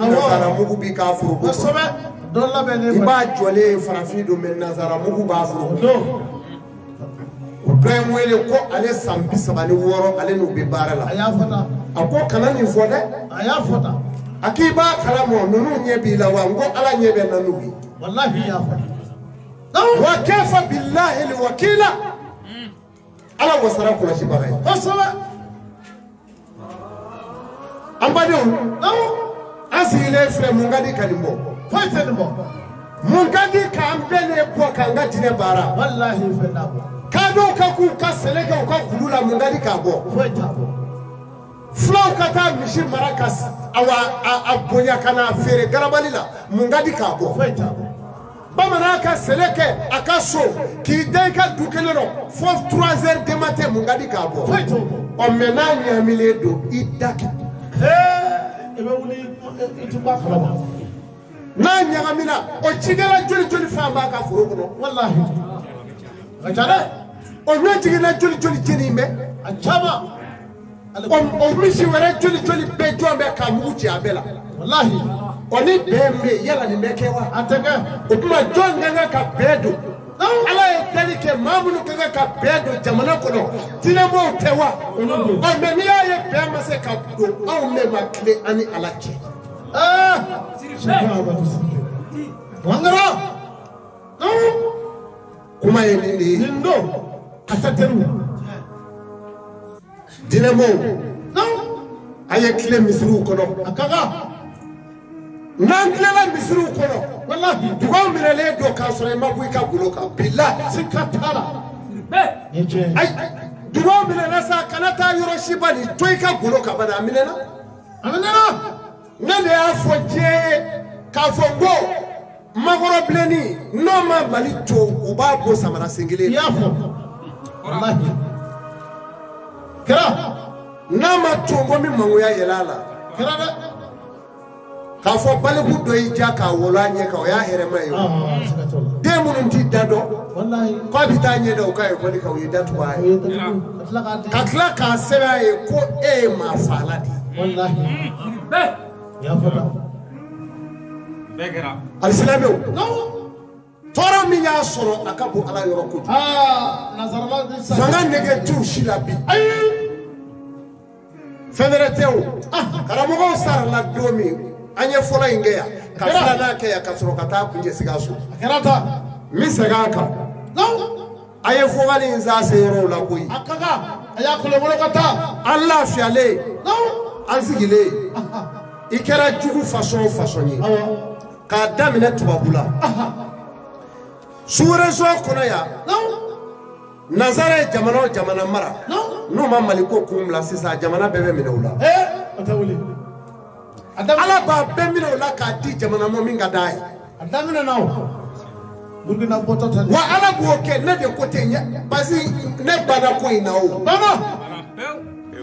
Nanzara mugu b'i k'a foroko. Kosɛbɛ. Dɔ labɛnnen. I b'a jɔlen farafin don mais nanzara mugu b'a foroko. O dɔ ye n wele ko ale san 36 ale n'u bɛ baara la. A y'a fɔ tan. A ko kana nin fɔ dɛ. A y'a fɔ tan. A k'i b'a kalama ninnu ɲɛ b'i la wa n ko Ala ɲɛ bɛ na n'u ye. Walahi y'a fɔ. Wa kafa billahi wakila. Ala wasara kɔlɔsibaga ye. Kosɛbɛ. An badenw, an sigilen filɛ mun ka di ka nin bɔ? Foyi tɛ nin bɔ. Mun ka di k'an bɛɛ ne bɔ k'an ka diinɛ baara? Walahi fɛn t'a bɔ. Kadɔw ka k'u ka sɛnɛ kɛ u ka kulu la mun ka di k'a bɔ? Foyi t'a bɔ. Fulaw ka taa misi mara ka awa a bonya ka n'a feere garabali la mun ka di k'a bɔ? Foyi t'a bɔ. Bamanan ka sɛnɛ kɛ a ka so k'i da i ka du kelen rɔ fo 3 heures du matin mun ka di k'a bɔ? Foyi t'o bɔ. Ɔ mais n'a ɲaamilen don i da kɛ. I bɛ wuli i ti bɔ a kalama. N'a ɲagamina o cikɛla joli joli fan b'a ka foro kɔnɔ. Walahi. A ka ca dɛ. O ɲɔ jiginna joli joli jeni bɛ. A caman. O misi wɛrɛ joli joli bɛɛ jɔn bɛ k'a mugu ci a bɛɛ la. Walahi. O ni bɛn bɛ yen yala nin bɛ kɛ wa? A tɛ kɛ. O tuma jɔn ka kan ka bɛn don? Ala ye dali kɛ maa minnu ka kan ka bɛn don jamana kɔnɔ diinɛmɔgɔw tɛ wa? Ɔ mais n'i y'a ye bɛn ma se ka don anw de ma tilen an ni Ala cɛ. Wangara. Kuma ye nin de ye. Nin don a tɛ teriw. Diinɛmɔgɔw a ye tilen misiriw kɔnɔ. A ka kan. N'an tilenna misiriw kɔnɔ. Walahi. Dugaw minɛlen don k'a sɔrɔ i ma bɔ i ka golo kan. Bilahi. Sika t'a la. Nin tiɲɛ ye. Ayi dugaw minɛna sa kana taa yɔrɔ si ba nin to i ka golo kan bani a minɛna. A minɛna. Ne de y'a fɔ diɲɛ ye k'a fɔ n ko makɔrɔbilenni n'o ma Mali to u b'a bɔ samara sen kelen. I y'a fɔ. Walahi. Kɛra. N'a ma to n ko n bɛ mangoya yɛlɛ a la. Kɛra dɛ. K'a fɔ baliku dɔ y'i ja k'a wolo a ɲɛ kan o y'a hɛrɛma ye o. Den minnu t'i da dɔn. Walahi. K'a bɛ taa ɲɛ da u ka ekɔli kan u ye da tugu a ye. Ka tila k'a sɛbɛn a ye ko e ye maa faala de ye. Walahi. I y'a fɔ tan. Bɛɛ kɛra. Alisilamɛw. Tɔɔrɔ min y'a sɔrɔ a ka bon Ala yɔrɔ kojugu. Nazarala ni sa. Fanga nege t'u si la bi. Ayi. Fɛn wɛrɛ tɛ o. Karamɔgɔw sarala don min an ye fɔlɔ in kɛ yan ka filanan kɛ yan ka sɔrɔ ka taa kuncɛ Sikaso. A kɛra tan. N bɛ segin a kan. A ye fɔkali in s'a se yɔrɔw la koyi. A ka kan. A y'a kolonkolon ka taa. An lafiyalen. An sigilen. I kɛra jugu façon o façon ye. K'a daminɛ tubabu la. Sous-région kɔnɔ yan. Nanzara ye jamana o jamana mara. N'u ma Mali ko kun bila sisan jamana bɛɛ bɛ minɛ u la. O tɛ wuli. Ala b'a bɛɛ minɛ u la k'a di jamana ma min ka d'a ye. A daminɛ na o. Burukina bɔtɔ tɛ. Wa Ala b'o kɛ ne de ko ten ɲɛ parce que ne banna ko in na o. Banna.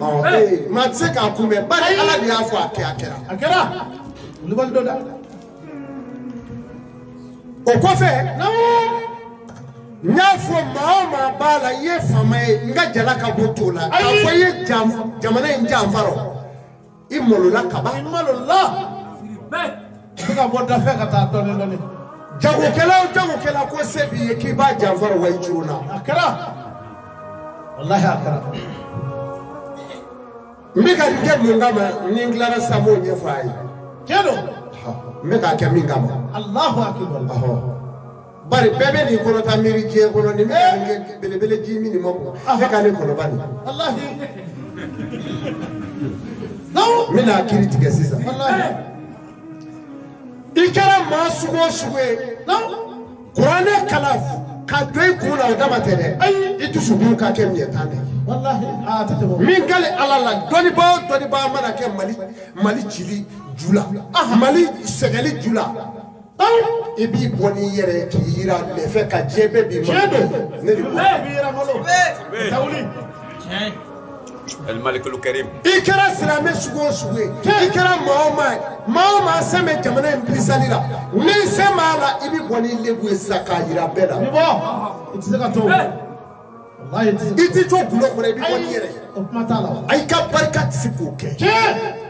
Ɔ ee maa tɛ se k'a kunbɛn bari Ala de y'a fɔ a kɛ a kɛra. A kɛra. Wulibali don dɛ. O kɔfɛ. N y'a fɔ maa o maa b'a la i ye faama ye n ka jala ka bɔ t'o la. K'a fɔ i ye jamana in janfa rɔ. I malola kaban. I malola. I bɛ ka bɔ dafɛ ka taa dɔɔnin dɔɔnin. Jagokɛla o jagokɛla ko se b'i ye k'i b'a janfa rɔ wa i joona. A kɛra. Walahi a kɛra. N bɛ ka nin kɛ mun kama ni n tilara sisan n b'o ɲɛfɔ a ye. Tiɲɛ don. N bɛ k'a kɛ min kama. Alahu akibaru. Bari bɛɛ bɛ nin kɔnɔta miiri diɲɛ kɔnɔ nin bɛ ka nin kɛ belebele ji min nin ma bɔ e ka ne kɔnɔba nin. Walahi. N bɛna kiiri tigɛ sisan. Walahi. I kɛra maa sugu o sugu ye. Kuranɛ kalan ka don i kun na o dama tɛ dɛ. Ayi. I dusukun ka kɛ miɲɛtan de ye. Walahi a tɛ tɛmɛ. Min kale Ala la dɔnnibaa o dɔnnibaa mana kɛ Mali cili ju la. Mali sɛgɛli ju la. I b'i bɔ n'i yɛrɛ ye k'i yira lɛfɛ ka diɲɛ bɛɛ b'i ma. Tiɲɛ don. Ne de ko. I b'i yɛrɛ malo. Taa wuli. I kɛra silamɛ sugu o sugu ye. I kɛra maa o maa ye. Maa o maa sen bɛ jamana in bilisali la. Ni sen b'a la i bɛ bɔ n'i lebu ye sisan k'a yira bɛɛ la. I bɛ bɔ. I tɛ se ka to. Walahi i tɛ se. I tɛ to gundo kɔnɔ i bɛ bɔ n'i yɛrɛ ye. O kuma t'a la. Ayi ka barika tɛ se k'o kɛ. Tiɲɛ.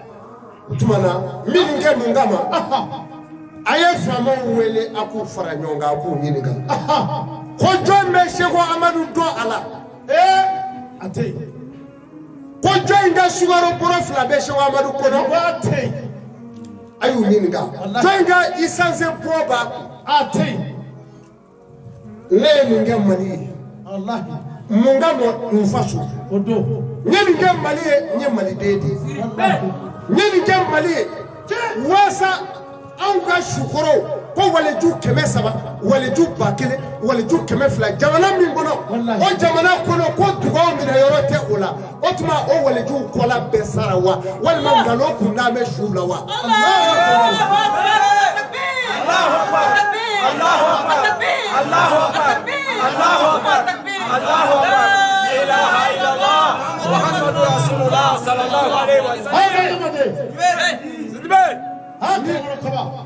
O tuma na n bɛ nin kɛ mun kama? A ye faamaw wele, a k'u fara ɲɔgɔn kan, a k'u ɲininka ko jɔn bɛ Seko Amadu dɔn a la? A tɛ yen. Ko jɔn in ka sukaro bɔrɔ 2 bɛ Seko Amadu kɔnɔ? A tɛ yen. A y'u ɲininka. Jɔn in ka isanse bɔ b'a kun? A tɛ yen. Ne ye nin kɛ Mali ye. Walahi. Mun ka mɔ n faso? O don. N ye nin kɛ Mali ye, n ye Maliden de ye. Walahi. N ye nin kɛ Mali ye walasa anw ka sukɔrɔw ko waliju 300, waliju 1000, waliju 200 jamana min kɔnɔ, o jamana kɔnɔ ko dugaw minɛ yɔrɔ tɛ o la. O tuma o walijuw kɔla bɛɛ sara wa, walima nkalon kun dalen bɛ suw la wa?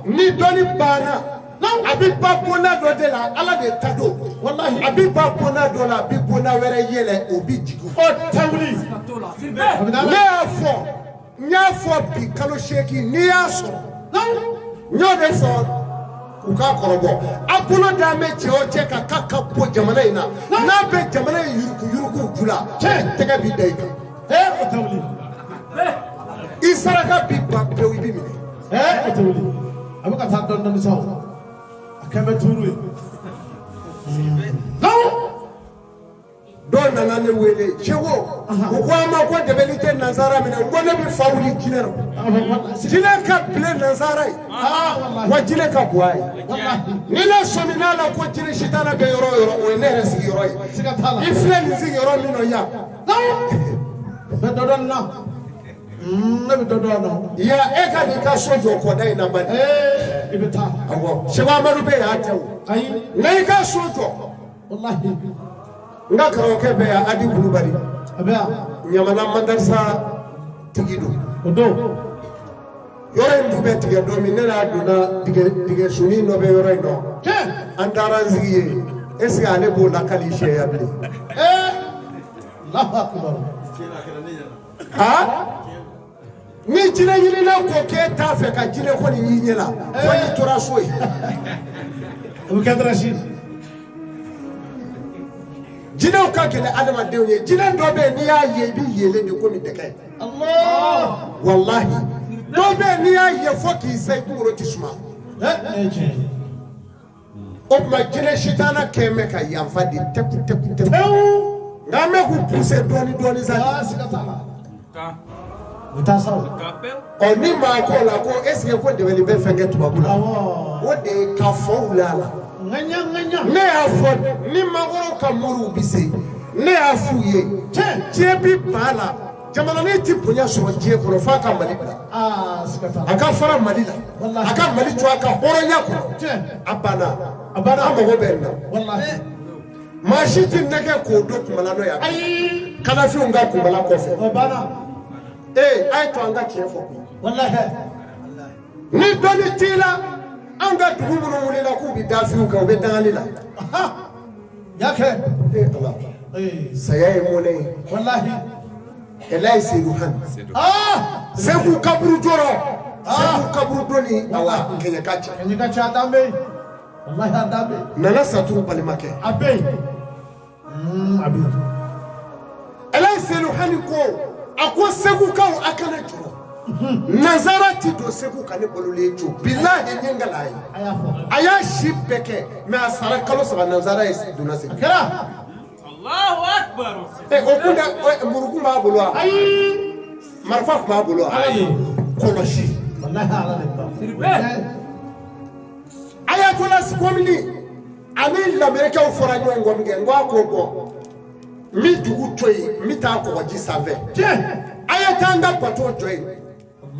Ni dɔnni banna, a bɛ ba bonda dɔ de la, Ala de ta don. Walahi. A bɛ ba bonda dɔ la, a bɛ bonda wɛrɛ yɛlɛ, o bɛ jigin. O tɛ wuli. Ne y'a fɔ, n y'a fɔ bi kalo 8, n'i y'a sɔrɔ, n y'o de fɔ u k'a kɔrɔbɔ. A bolo d'an bɛ cɛ o cɛ kan k'a ka bɔ jamana in na, n'a bɛ jamana in yuruku yuruku ju la, tɛgɛ b'i da i kan. O tɛ wuli. I saraka bi ban pewu, i b'i minɛ. O tɛ wuli. A bɛ ka taa dɔɔni dɔɔni sa o. A kɛ bɛ tuuru ye. Dɔw nana ne wele, Seko, u ko an ma ko dɛbɛli tɛ nansara minɛ. N ko ne bɛ fa wuli jinɛ rɔ. Jinɛ ka bilen nansara ye, wa jinɛ ka bon a ye. Ni ne sɔmin'a la ko jinɛ sitana bɛ yɔrɔ o yɔrɔ, o ye ne yɛrɛ sigiyɔrɔ ye. I filɛ nin sigiyɔrɔ min na yan. Bɛ dɔ dɔn na. Ne bɛ dɔ dɔn na. Ya e ka n'i ka so jɔ kɔda in na bani. I bɛ taa. Awɔ, Seko Amadu bɛ yan a tɛ o. Ayi. Nka i ka so jɔ. Walahi. N ka karamɔgɔkɛ bɛ yan, Adi Kulubali. A bɛ yan. Ɲamana madarasa tigi don. O don. Yɔrɔ in du bɛ tigɛ don min, ne n'a donna dingɛ sunnin dɔ bɛ yɔrɔ in nɔ. An taara an sigi yen. Est ce que ale b'o lakali sɛya bilen? Alahu akibaru. Ha? Ni jinɛ ɲinina ko k'e t'a fɛ ka jinɛ ko nin y'i ɲɛ la, fo n'i tora so yen. O bɛ kɛ dɔrɔn sini. Jinɛw ka gɛlɛn adamadenw ye. Jinɛ dɔ bɛ yen, n'i y'a ye i bɛ yɛlɛ de komi dɛgɛ. Walahi. Dɔ bɛ yen, n'i y'a ye fo k'i sa, i kunkolo tɛ suma. O tuma jinɛ sitana kɛn bɛ ka yanfa de tɛpu tɛpu tɛpu. Nka an bɛ k'u pousser dɔɔni dɔɔni sa. U taa sa o. Ɔ ni maa ko la ko est ce que ko dɛmɛli bɛ fɛn kɛ tubabu la? O de ye ka fɔ u la la. Ne y'a fɔ ni mangoro ka moriw bɛ se, ne y'a f'u ye, diɲɛ bi ban la, jamananin ti bonya sɔrɔ diɲɛ kɔnɔ f'a ka Mali bila. A ka fara Mali la, a ka Mali to a ka hɔrɔnya kɔnɔ. A banna, a banna, an mago bɛ nin na. Maa si ti nɛgɛ k'o don kunbala n'o ye. Ayi, kadafiw ka kunbala kɔfɛ. Ee, a ye to an ka tiɲɛ fɔ koyi. Ni dɔnni t'i la, an ka dugu minnu wulila k'u bɛ dafiw kɛ, u bɛ dangali la. Y'a kɛ. Ee Ala, saya ye mɔnɛ ye. Walahi. Ɛlayi Seydou Han. Segu kaburu jɔrɔ. Segu kaburu donni awa kɛɲɛ ka ca. Kɛɲɛ ka ca, a dan bɛ yen. Walahi a dan bɛ yen. Nana Saturu balimakɛ. A bɛ yen. A bɛ yen. Ɛlayi Seydou Han ko, a ko Segukaw a kana jɔrɔ. Nanzara ti don Segu ka ne balolen to. Bilahi n ye n kalan a ye. A y'a si bɛɛ kɛ, mais a sara kalo 3 nanzara ye donna Segu. Kɛra. Allahu akbar. O kun tɛ, murukun b'a bolo wa? Ayi. Marifa tun b'a bolo wa? Ayi. Kɔlɔsi. Walahi Ala de ba. Ayatollah Khomeini ani lamɛrikɛnw fɔra ɲɔgɔn kɔ min kɛ, n ko a k'o bɔ. N bɛ dugu to yen, n bɛ taa kɔgɔji sanfɛ. A ye taa n ka bateau jɔ yen.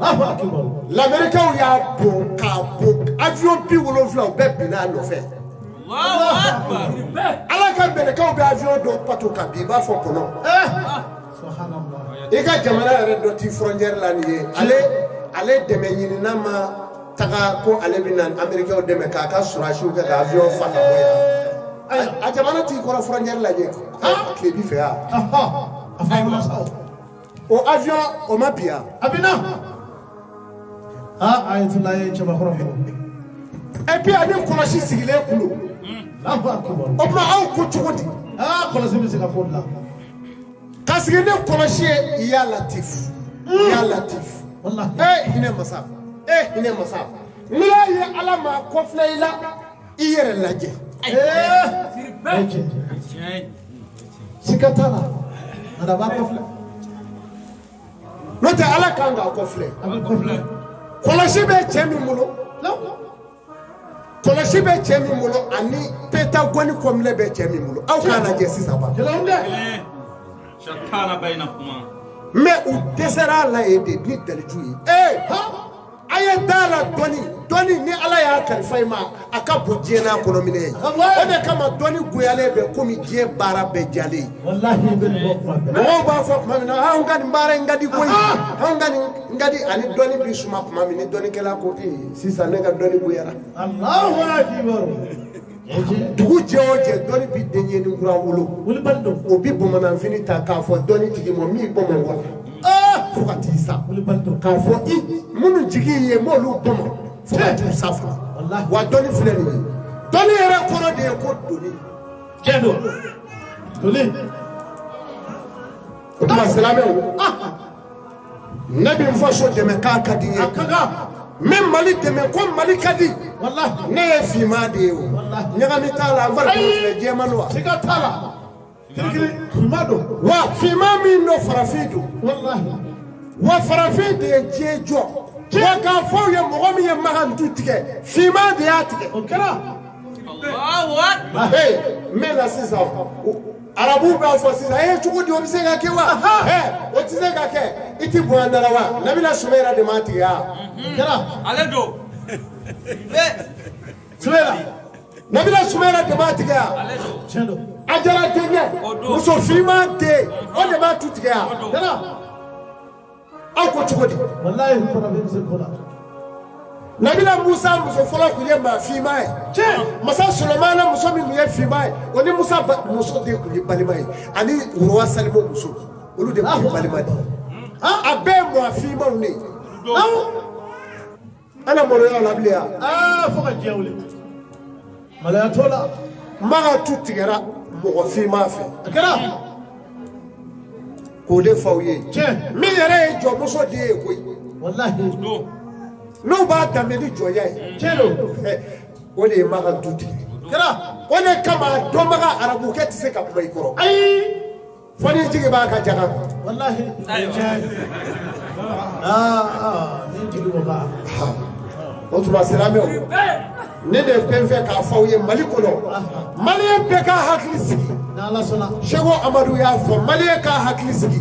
Allahu akbar. Lamɛrikɛnw y'a bon k'a bon, avion 70 u bɛɛ binna a nɔfɛ. Allahu akbar. Ala ka mɛlɛkɛw bɛ avion dɔ bateau kan bi, i b'a fɔ kɔnɔ. Subhanallah. I ka jamana yɛrɛ dɔ t'i frontière la nin ye. Ale dɛmɛ ɲinina ma taga ko ale bɛna américains dɛmɛ k'a ka sɔrɔdasiw kɛ ka avion fa ka bɔ yan. A jamana t'i kɔrɔ frontière la ɲɛ. Tile bi fɛ yan. A faamuna sa o. O avion o ma bin yan. A binna. Aa Ayatollah ye cɛbakɔrɔ bɔ. Et puis ani kɔlɔsi sigilen kun don. Allahu akbar. O tuma aw ko cogo di? Aa kɔlɔsi bɛ se ka ko dilan. Ka sigi ni kɔlɔsi ye ya Latif. Ya Latif. Walahi. Eh hinɛ masa. Eh hinɛ masa. N'i y'a ye Ala ma kɔfilɛ i la, i yɛrɛ lajɛ. Ee. O ye tiɲɛ ye. Siga t'a la. Nka a b'a kɔfilɛ. N'o tɛ Ala kan k'a kɔfilɛ. A bɛ kɔfilɛ. Kɔlɔsi bɛ cɛ min bolo. Kɔlɔsi bɛ cɛ min bolo ani Pentagone kɔminɛ bɛ cɛ min bolo. Aw k'a lajɛ sisan ba. Gɛlɛya dɛ. Shatana bainahuma. Mais u dɛsɛra a la yen de ni daliju ye. Ee a ye da la dɔnni dɔnni ni Ala y'a kalifa i ma a ka bon diɲɛ n'a kɔnɔ minɛ ye. O de kama dɔnni goyalen bɛ komi diɲɛ baara bɛɛ diyalen ye. Walahi i bɛ nin bɔ kuma bɛɛ. Mɔgɔw b'a fɔ tuma min na anw ka nin baara in ka di koyi anw ka nin ka di ani dɔnni bi suma tuma min ni dɔnnikɛla ko ee sisan ne ka dɔnni goyara. Allahu akbar. O ye tiɲɛ. Dugu jɛ o jɛ dɔnni bi denɲɛnin kura wolo. Wulibali don. O bi bamananfini ta k'a fɔ dɔnni tigi ma min bɔmɔ wa fo ka t'i sa. Wulibali don. K'a fɔ i minnu jigi y'i ye m'olu bɔmɔ fo ka t'u sa fana. Walahi. Wa dɔnni filɛ nin ye dɔnni yɛrɛ kɔrɔ de ye ko doni. Tiɲɛ don. Doni. O tuma silamɛw ne bɛ n faso dɛmɛ k'a ka di n ye. A ka kan. N bɛ Mali dɛmɛ ko Mali ka di. Walahi. Ne ye finman de ye o. Walahi. Ɲagami t'a la n farikolo filɛ jɛman don wa. Siga t'a la. Kirikiri finman don. Wa finman min don farafin don. Walahi. Wa farafin de ye diɲɛ jɔ. Wa k'a fɔ aw ye mɔgɔ min ye Makan tu tigɛ finman de y'a tigɛ. O kɛra. Allahu akbar. Hey, n bɛ na sisan arabuw b'a fɔ sisan e cogo di o bɛ se ka kɛ wa ɛ o tɛ se ka kɛ i ti bonya da la wa Nabila Sumayila de m'a tigɛ wa. O kɛra. Ale don. Sumayila. Nabila Sumayila de m'a tigɛ wa. Ale don. Tiɲɛ don. Ajara denkɛ O don. muso finman den o de b'a tu tigɛ wa. O don. Kɛra. Aw ko cogo di. Walahi farafin bɛ se ko la. Nabila Musa muso fɔlɔ tun ye maa finman ye. Tiɲɛ. Masa Solomana muso min tun ye finman ye o ni Musa muso de tun ye balima ye ani Roi Salomon muso olu de tun ye balima de ye. A bɛɛ ye maa finmanw de ye. An na maloya o la bilen wa. Aa fo ka diɲɛ wuli. Maloya t'o la. Makan tu tigɛra mɔgɔ finman fɛ. A kɛra. K'o de f'aw ye. Tiɲɛ. Min yɛrɛ ye jɔnmuso den ye koyi. Walahi. Don. N'u b'a danbe ni jɔnya ye. Tiɲɛ don. O de ye Makan tu tigɛ. Kɛra. O de kama a dɔnbaga arabukɛ tɛ se ka kuma i kɔrɔ. Ayi. Fo n'i jigi b'a ka jaga kan. Walahi. Ayiwa. Tiɲɛ. Aa aa ni jigi bɔ ba. O tuma silamɛw ne de bɛ fɛ k'a fɔ aw ye Mali kɔnɔ maliyɛn bɛɛ k'a hakili sigi. N'Ala sɔnna. Seko Amadu y'a fɔ maliyɛn k'a hakili sigi.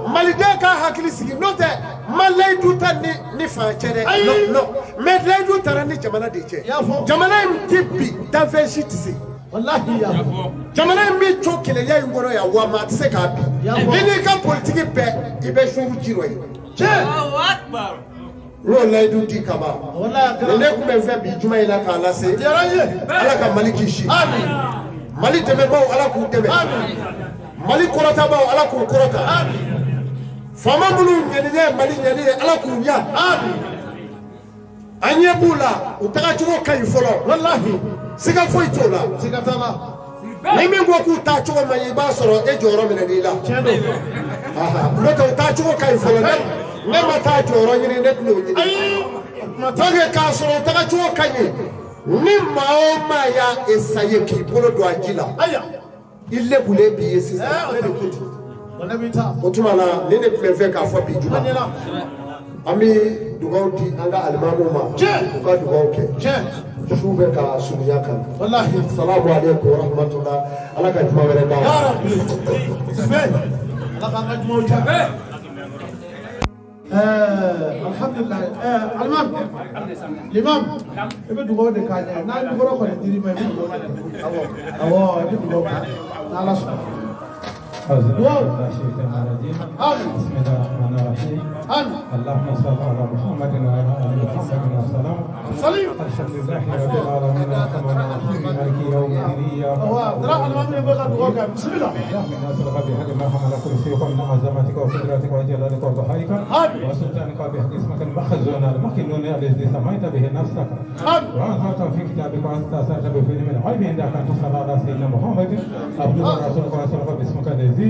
Maliden k'a hakili sigi n'o tɛ ma layidu ta ni fan cɛ dɛ. Ayi. Non non mais layidu taara ni jamana de cɛ. I y'a fɔ. Jamana in ti bi danfɛn si tɛ se. Walahi y'a fɔ. Jamana in bɛ to keleya in kɔnɔ yan wa maa tɛ se k'a bi. I y'a fɔ. I n'i ka politiki bɛɛ i bɛ suru ji dɔ ye. Tiɲɛ. Allahu akbar. N y'o layidu di kaban. Walahi a Nin kɛra. ne tun bɛ fɛ bi juma in na k'a lase. Diyara n ye. Ala ka Mali kisi. Amin. Mali dɛmɛbaaw Ala k'u dɛmɛ. Amin. Mali kɔrɔtabaaw Ala k'u kɔrɔta. Amin. Faama minnu ŋaniya ye Mali ɲɛli ye Ala k'u ɲa. Amin. An ɲɛ b'u la u tagacogo ka ɲi fɔlɔ. Walahi. Siga foyi t'o la. Siga t'a la. Ni min ko k'u taacogo man ɲi i b'a sɔrɔ e jɔyɔrɔ minɛn'i la. Tiɲɛ don. N'o tɛ u taacogo ka ɲi fɔlɔ dɛ. Ne ma taa jɔyɔrɔ ɲini ne tɛn'o ɲini. Ayi. Kuma t'a. Donc k'a sɔrɔ u tagacogo ka ɲi ni maa o maa y'a essayer k'i bolo don a ji la Ayiwa. i lebulen b'i ye sisan. Ɛɛ o Ne de tɛ ko ten. O ne b'i ta. O tuma na ne de tun bɛ fɛ k'a fɔ bi juma. A ɲɛna. An bɛ dugawu di an ka alimamuw ma. Tiɲɛ. U ka dugawu kɛ. Tiɲɛ. Su bɛ ka surunya ka na. Walahi. Salamu aleykum wa rahmatulah. Ala ka juma wɛrɛ d'an ma. Ya Rabbi. Sɛbɛ. Ala k'an ka jumaw diya. Alhamdulilayi alimami limam i bɛ dugawu de k'a ɲɛ n'a jukɔrɔ kɔni dir'i ma i bɛ dugawu de kɛ awɔ awɔ i bɛ dugawu kɛ n'Ala sɔnna. أعوذ بالله من الشيطان الرجيم. آمين. بسم الله الرحمن الرحيم. آمين. اللهم صل على محمد وعلى آل محمد وسلم. الحمد لله رب العالمين الرحمن الرحيم مالك يوم الدين إياك نعبد بسم الله. من أسرق بحق ما حمل كرسيك من عظمتك وقدرتك وجلالك وضحاك وسلطانك بحق اسمك المخزون المكنون الذي سميت به نفسك وأنزلت في كتابك واستأثرت به من الغيب عندك أن تصلى على سيدنا محمد عبدك ورسولك وأسرق باسمك الذي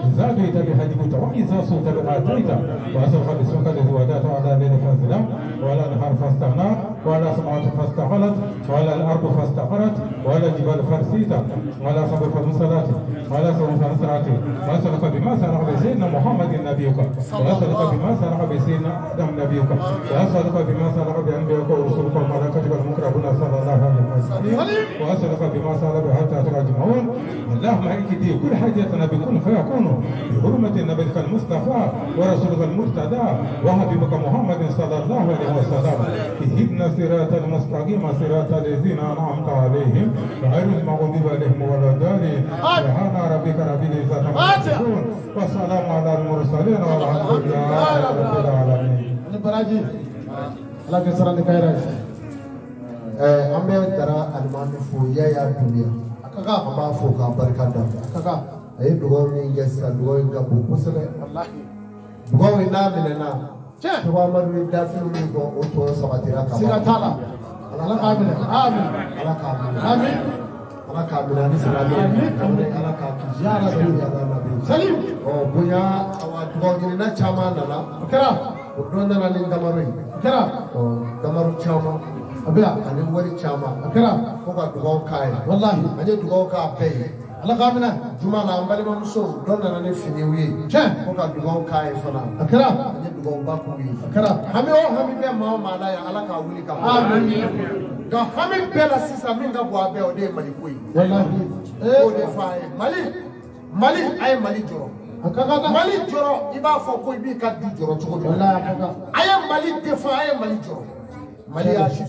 إذا دعيت بحجبت وإذا صلت بآتيت وأسرق باسمك الذي ودعت على ليل فازلم وعلى نهار فاستغنى وعلى سماوات فاستغلت وعلى الأرض فاستقرت وعلى الجبال فرسيت وعلى صبر فمسلات وعلى صبر فنصرات وأسألك بما سرق بسيدنا محمد نبيك وأسألك بما سرق بسيدنا آدم نبيك وأسألك بما سرق بأنبيائك ورسلك وملائكتك المقربون صلى الله عليه وسلم وأسألك بما سرق بحتى أجمعون. اللهم اكدي كل حاجتنا بكل فيكون بحرمة نبيك المصطفى ورسولك المرتضى وحبيبك محمد صلى الله عليه وسلم. اهدنا صراط المستقيم صراط الذين أنعمت عليهم غير المغضوب عليهم ولا الضالين. سبحان ربك رب العزة عما يصفون والسلام على المرسلين والحمد لله رب العالمين. An bɛ Dara alimami fo Yaya Doumbia an b'a fo k'a barika da a ye dugawu min kɛ sisan dugawu in ka bon kosɛbɛ dugawu in n'a minɛna Seko Amadu ye dafiri min fɔ o tɔ sabatira ka ban. Siga t'a la. Ala k'a minɛ. Amin. Ala k'a minɛ. Amin. Ala k'a minɛ ani silamɛ. Amin. Ala k'a kisi. Ya Rabbi. Salim. Ɔ bonya awa dugawu ɲinina caman nana. O kɛra. O dɔ nana ni damaro ye. O kɛra. Ɔ damaro caman. A bɛ yan. Ani wari caman. O kɛra. Fo ka dugawu k'a ye. Walahi. An ye dugawu k'a bɛɛ ye. Ala k'a minɛ. Juma la an balimamuso dɔ nana ni finiw ye. Tiɲɛ. Fo ka dugawu k'a ye fana. A kɛra. An ye dugawuba k'u ye. A kɛra. Hami o hami bɛ maa o maa la yan Ala k'a wuli ka bɔ. Amin. Nka hami bɛɛ la sisan min ka bon a bɛɛ o de ye Mali ko ye. Walahi. O de fɔ a ye Mali Mali a ye Mali jɔrɔ. A ka kan dɛ. Mali jɔrɔ i b'a fɔ ko i b'i ka du jɔrɔ cogo min. Walahi a ka kan. A ye Mali défend a ye Mali jɔrɔ. Mali y'a si.